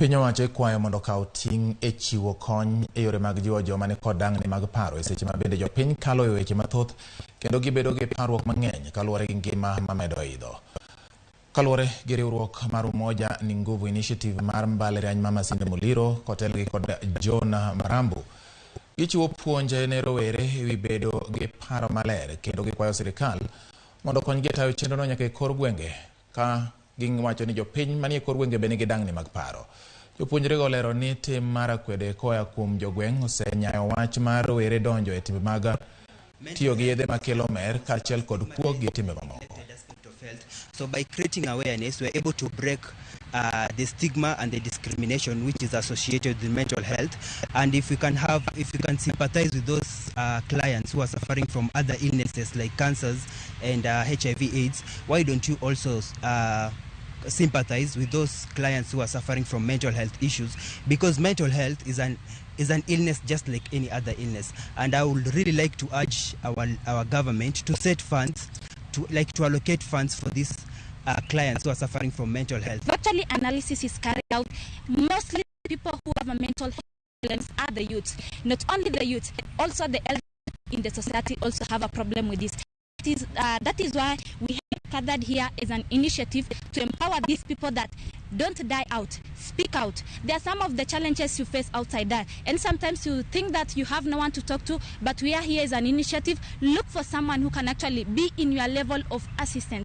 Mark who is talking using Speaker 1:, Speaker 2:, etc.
Speaker 1: Piny owacho ikwayo mondo okaw ting' e chiwo kony e yore mag jiwo joma nikod dang'ni mag paro e seche ma bende jopiny kalo e weche mathoth kendo gibedo gi parruok mang'eny kaluwore gi ngima mamedo idho. Kaluwore gi riwruok mar Umoja ni Nguvu Initiative mar mbalariany ma Masinde Muliro kotelgi kod John Marambu, gichiwo puonj ne rowere e wi bedo gi paro maler kendo gikwayo sirikal mondo okonygi e tayo chenrono nyaka e kor gwenge ka giwacho ni jopiny manie kor gwenge be nigi dang'ni mag paro. Jopuonjrego olero ni tim mar akwede koa kuom jogweng' osenyayo wach mar rowere donjo e timbe mag tiyo gi yedhe makelo mer kaachiel kod kuo gi timbe mamoko.
Speaker 2: So by creating awareness, we're able to break the stigma and the discrimination which is associated with mental health. And if we can sympathize with those clients who are suffering from other illnesses like cancers and HIV/AIDS, why don't you also sympathize with those clients who are suffering from mental health issues? Because mental health is an illness just like any other illness. And I would really like to urge our government to set funds, to like to allocate funds for these clients who are suffering from mental health.
Speaker 3: Actually, analysis is carried out. Mostly people who have a mental health problems are the youth. Not only the youth, also the elderly in the society also have a problem with this. That is why we have gathered here as an initiative to empower these people that don't die out, speak out. There are some of the challenges you face outside there, and sometimes you think that you have no one to talk to, but we are here as an initiative. Look for someone who can actually be in your level of assistance.